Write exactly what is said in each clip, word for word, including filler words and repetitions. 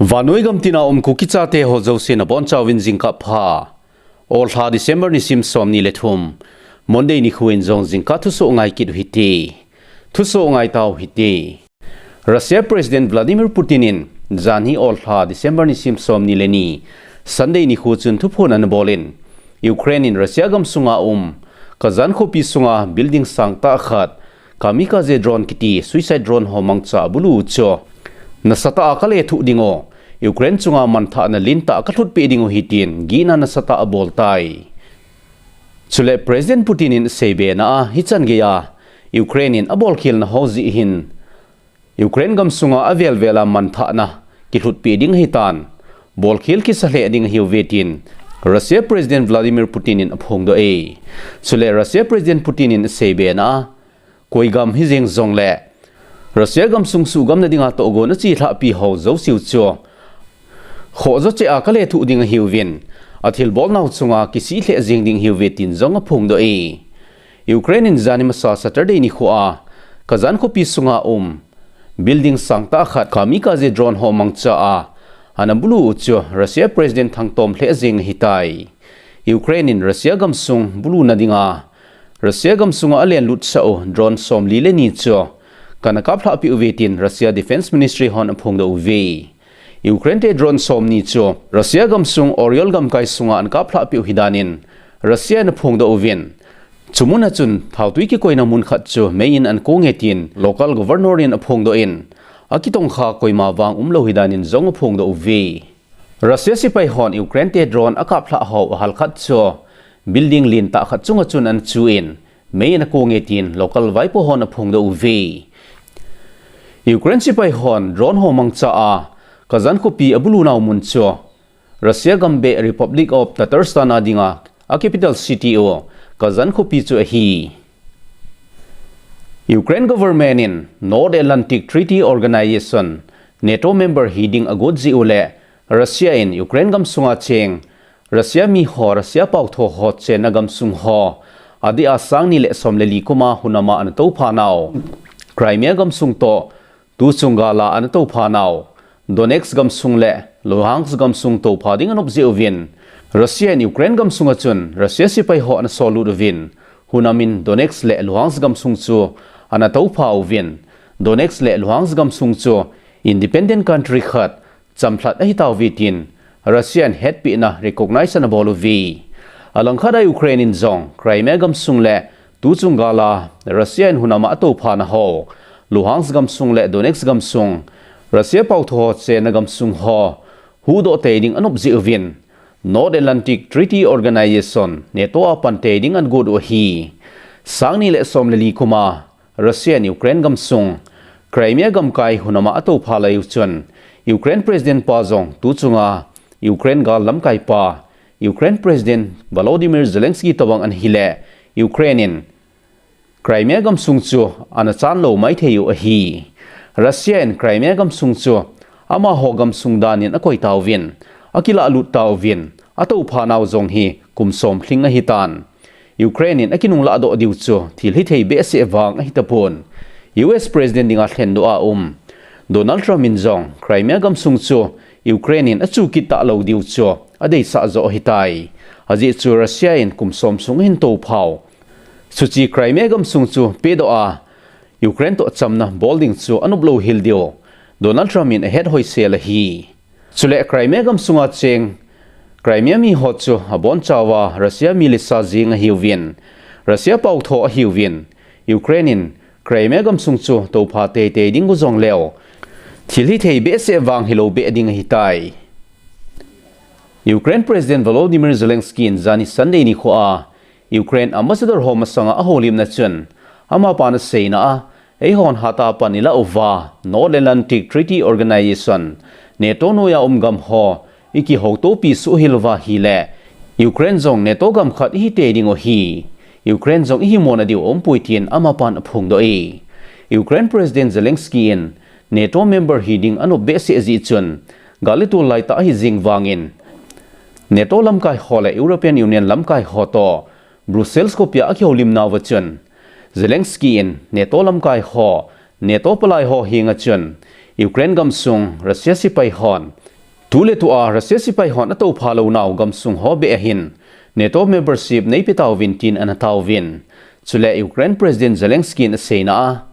Vannoi gam tina um Kuki chate ho jouse nabonchauvin jingkah pha. Olha December nisim somni le thum, Monday nikho in jong jingkah thusoh ngai kit u hite. Thusoh ngai tau hite. Russia President Vladimir Putin in janhi olha December nisim somni le ni, Sunday nikho chun thuphon anabol in, Ukraine in Russia gamsunga um Kazan khopi sunga building sangtah khat kamikaze drone kiti suicide drone ho mangcha abulu u chu nasatah a kalethuh ding u, Ukraine chunga manthahna lentah kalhutpeh ding u ahi tin gihna nasatah abol tai. Chule President Putin in aseibe na a hichan geiya Ukraine in abolkhelna ho jeh hin Ukraine gamsunga avel vel a manthahna kilhutpeh ding ahitan, bolkhel kisa lheh ding ahiuve tin Russia President Vladimir Putin in aphongdoh e. Chule Russia President Putin in aseibe na a, koi gam hijeng jongle Russia gamsung suhgamna dinga tohgon achelhahpi ho jouse u chu khohjo cheh a kalethuh ding ahiuvin, athilbolnau chunga kisih lheh jeng ding ahiuve tin jong aphongdoh e. Ukraine in janhi masa Saturday nikho a Kazan khopi sunga um building sangtah khat kamikaze drone ho mangcha a anabulu u chu Russia President thangtom lheh jeng ahitai. Ukraine in Russia gamsung buluna dinga Russia gamsunga alenlutsah u drone somli le ni chu kana kaplhahpeh uve tin Russia Defense Ministry hon aphongdoh uve. Ukraine te drone somni chu Russia gamsung Oryol gamkai sunga ana kaplhahpeh u ahidan in Russia in aphongdoh uvin, chumuna chun thaotui kikoina mun khat chu mei in ana kong e tin local governor in aphongdoh in, akitongkha koima vang umlou ahidan in jong aphongdoh uve. Russia sepai hon Ukraine te drone akaplhah ho ahal khat chu building lentah khat chunga chun ana chu in, mei ana kong e tin local vaipo hon aphongdoh uve. Ukraine sepai hon drone ho mangcha a Kazan khopi abulunau mun chu Russia gambeh Republic of Tatarstan a dinga a capital city u Kazan khopi chu ahi. Ukraine government in North Atlantic Treaty Organization, NATO member hiding agot jeh u le Russia in Ukraine gamsunga cheng Russia mi ho, Russia pautho ho chenna gamsung ho, adeh a sangni le somle li kuma hunam a ana toupha nau Crimea gamsung toh, tuchung gal a ana toupha nau Donetsk gamsung le Luhansk gamsung toupha ding anop jeh uvin, Russia in Ukraine gamsunga chun Russia sepai ho ana sollut uvin, hunam in Donetsk le Luhansk gamsung chu ana toupha uvin, Donetsk le Luhansk gamsung chu independent country khat chamlhat ahitauve tin Russia in hetpehna recognize anabol uve. Alangkhat a Ukraine in jong Crimea gamsung le tuchung gal a Russia in hunam a atouphana ho Luhansk gamsung le Donetsk gamsung, Russia pautho ho chenna gamsung ho huhdoh tei ding anop jeh uvin, North Atlantic Treaty Organization, NATO a pan tei ding anagot u ahi. Sangni le somle li kuma Russia in Ukraine gamsung Crimea gamkai hunam a atoupha lai u chun, Ukraine President pa jong tuchunga Ukraine gal lamkai pa, Ukraine President Volodymyr Zelensky tobang ana hile, Ukraine in Crimea gamsung chu ana chanlou maithei u ahi. Russia in Crimea gamsung chu amaho gamsung dan in akoi tauvin, akilahlut tauvin, atoupha nau jong hi kum som lhing ahitan, Ukraine in akinunglahdoh diu chu thil hithei behseh vang ahitapon, U S President dinga lhendoh a um Donald Trump in jong Crimea gamsung chu Ukraine in achu kit talou diu chu adeisah joh ahitai. Ajeh chu Russia in kum som sung ahin touphau, chuche Crimea gamsung chu pedoh a Ukraine toh chamna bol ding chu anoplou hel diu Donald Trump in ahet hoisel ahi. Chule Crimea gamsunga cheng Crimea mi ho chu abonchauva Russia mi lisa jeng ahiuvin, Russia pautho ahiuvin, Ukraine in Crimea gamsung chu toupha teitei ding u jongleu, thil hithei behseh vang hilou beh ding ahitai. Ukraine President Volodymyr Zelensky in janhi Sunday nikho a Ukraine Ambassador ho masanga ahoulimna chun, amapan aseina a, eihon hatah a pan ilah uva North Atlantic Treaty Organization, NATO noiya um gam ho ikihoutopi soh hel uva ahile, Ukraine jong NATO gam khat ihi tei ding u ahi. Ukraine jong ihimona diu aumpoi tin amapan aphongdoh e. Ukraine President Zelensky in NATO member hiding anop behseh jeh chun, gal itol laitah ahijeng vangin, NATO lamkai ho le European Union lamkai ho toh Brussels khopia akihoulimnauva chun, Zelensky in NATO lamkai ho, NATO palai ho henga chun, Ukraine gamsung Russia sepai hon Tuletua Russia sepai hon atoupha lounau gamsung ho beh ahin NATO membership neipetauvin tin anatauvin. Chule Ukraine President Zelensky in aseina a,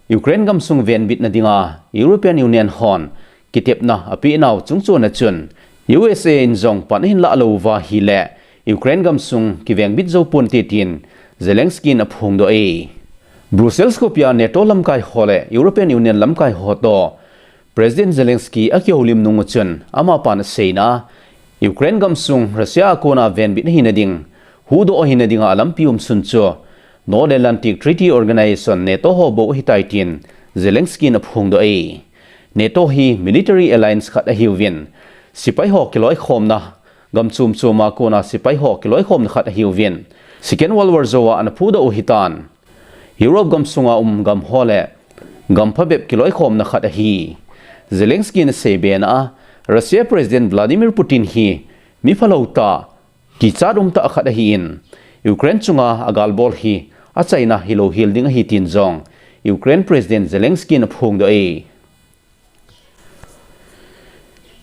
Ukraine gamsung venbitna dinga European Union hon kitepna apenau chungchona chun U S A in jong pan ahin lahlou uva ahile Ukraine gamsung kivengbit jou ponte tin Zelensky in aphongdoh e. Brussels khopia NATO lamkai ho le European Union lamkai ho toh President Zelensky akihoulim nung uchun amapan aseina a, Ukraine gamsung Russia a kona venbit ahina ding, huhdoh ahina dinga alampi umsun chu North Atlantic Treaty Organization NATO ho bou ahitai tin Zelensky in aphongdoh e. NATO hi military alliance khat ahiuvin, sepai ho kiloikhomna, gam chom choma kona sepai ho kiloikhomna khat ahiuvin, Second World War jouva ana phudoh u ahitan. Europe gamsunga um gam ho le gam phabep kiloikhomna khat ahi. Zelensky in asei bena a, Russia President Vladimir Putin hi mi phalou tah, kichat umtah khat ahin, Ukraine chunga agalbol hi achaina hilou hel ding ahi tin jong Ukraine President Zelensky in aphongdoh e.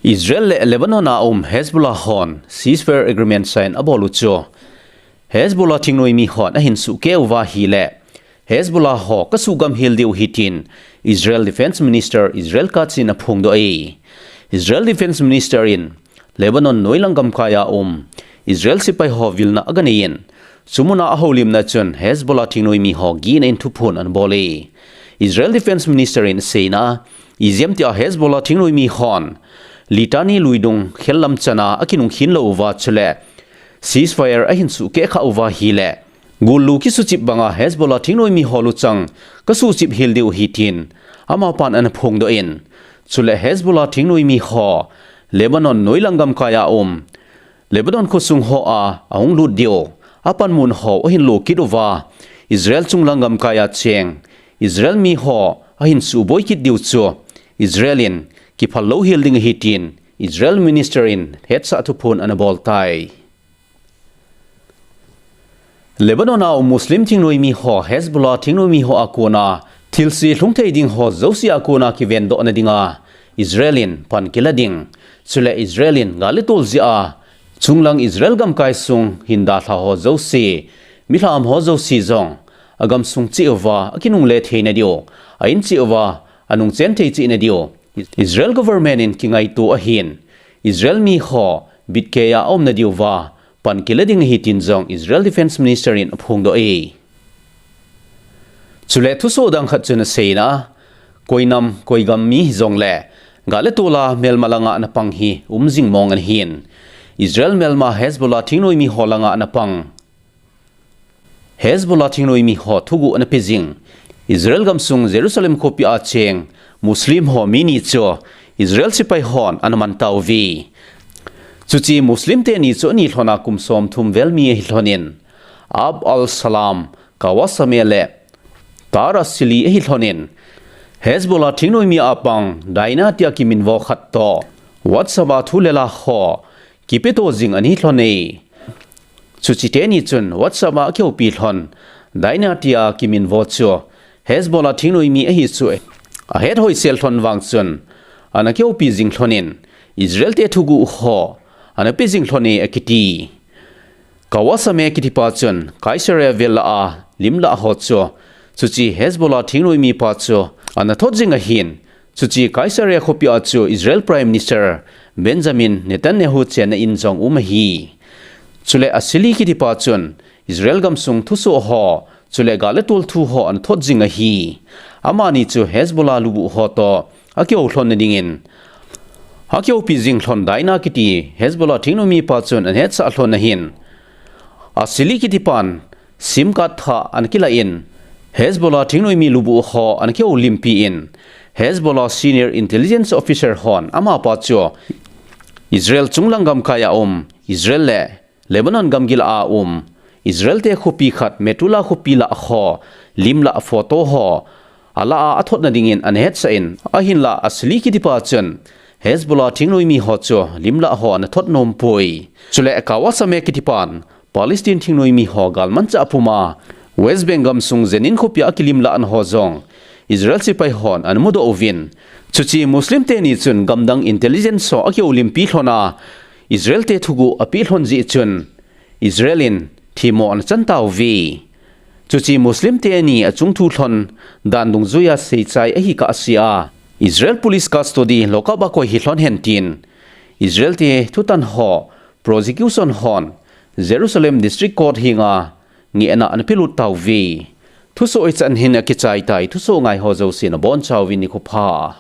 Israel le Lebanon a um Hezbollah hon ceasefire agreement sign abol u chu Hezbollah thingnoimi hon ahin suhkeh uva ahile Hezbollah ho kasuhgam hel diu ahi tin Israel Defense Minister Israel Katz in aphongdoh e. Israel Defense Minister in Lebanon noilang gamkai a um Israel sepai ho vilna aganei in, chumuna ahoulimna chun Hezbollah thingnoimi ho gihna in thuphon anabol e. Israel Defense Minister in aseina a, ijemtia Hezbollah thingnoimi hon Litani luidung khellam chana akinung khin lou uva chule ceasefire ahin suhkeh khah uva ahile, gul lu kisuchip banga Hezbollah thingnoimi ho luchang kasuhchip hel diu ahi tin amapan anaphongdoh in, chule Hezbollah thingnoimi ho Lebanon noilang gamkai a um Lebanon khosung hoa ahung lut diu, apanmun ho ahin lo kit uva, Israel chunglang gamkai a cheng Israel mi ho ahin suhboi kit diu chu Israel in kiphal lou hel ding ahi tin Israel Minister in hetsah thuphon anabol tai. Lebanon a um Muslim thingnoimi ho Hezbollah thingnoimi ho a kona thilse lhungthei ding ho jouse a kona kivendohna dinga Israel in pan kila ding, chule Israel in gal le tol jeh a chunglang Israel gamkai sung hin dalha ho jouse, milham ho jouse jong agamsung cheh uva akinungle theina diu, a in cheh uva anungchen thei cheh na diu Israel government in kingaito ahin, Israel mi ho bitkei a aumna diuva pan kila ding ahi tin jong Israel Defense Minister in aphongdoh e. Chule thusoh dang khat chun aseina a, koi nam, koi gam mi hijongle, gal le tol a melma langa ana pang hi um jing mong ana hin, Israel melma Hezbollah thingnoimi ho langa ana pang Hezbollah thingnoimi ho thuguh ana pe jing Israel gamsung Jerusalem khopi a cheng Muslim ho mi ni chu Israel sepai hon ana man tauve. Chuche Muslim teni chu ani lhona kum somthum vel mi ahi lhonin, Ab al-Salam, Qawasameh le Tar Asili ahi lhonin, Hezbollah thingnoimi a pang Daina tia kiminvo khat toh WhatsApp a thu le la ho kipeto jing ana hi lhon e. Chuche teni chun WhatsApp a akihoupi lhon Daina tia kiminvo chu Hezbollah thingnoimi ahi chu ahet hoisel lhon vang chun ana kihoupi jing lhonin, Israel te thuguh ho ana pe jing lhon e akiti. Qawasameh kitipa chun Caesarea vel a lim lah ho chu chuche Hezbollah thingnoimi pa chu ana thot jing ahin, chuche Caesarea khopi a chu Israel Prime Minister Benjamin Netanyahu chenna in jong um ahi. Chule Asili kitipa chun Israel gamsung thusoh ho, chule gal le tol thu ho ana thot jing ahi. Amani chu Hezbollah lubuh ho toh akihou lhon na dingin akihoupi jing lhon Daina kiti Hezbollah thingnoimi pa chun ana hetsah lhon ahin, Asili kitipan sim card thah ana kilah in, Hezbollah thingnoimi lubuh ho ana kihoulimpi in, Hezbollah senior intelligence officer hon amapa chu Israel chunglang gamkai a um, Israel le Lebanon gamgi lah a um Israel te khopi khat Metula khopi lah ho lim lah photo ho alah a athot na dingin ana hetsah in, ahinlah Asili kitipa chun Hezbollah thingnoimi ho chu lim lah ho ana thot nom poi. Chule Qawasameh kitipan Palestine thingnoimi ho galmanchah puma West Bank gamsung Jenin khopi a kilim lah na ho jong Israel sepai hon ana mudoh uvin, chuche Muslim teni chun gamdang intelligence ho akihoulimpi lhon a, Israel te thuguh apeh lhon jeh chun, Israel in themmo ana chan tauve. Chuche Muslim teni achung thu lhon dan dungjuia seichai ahi kah sea, Israel police custody lockup a koi hilhon hen tin, Israel te thutan ho prosecution hon Jerusalem District Court henga ngehna ana pelut tauve. Thusoh hichan hin akichai tai, thusoh ngai ho jouse nabonchauvin nikho pha.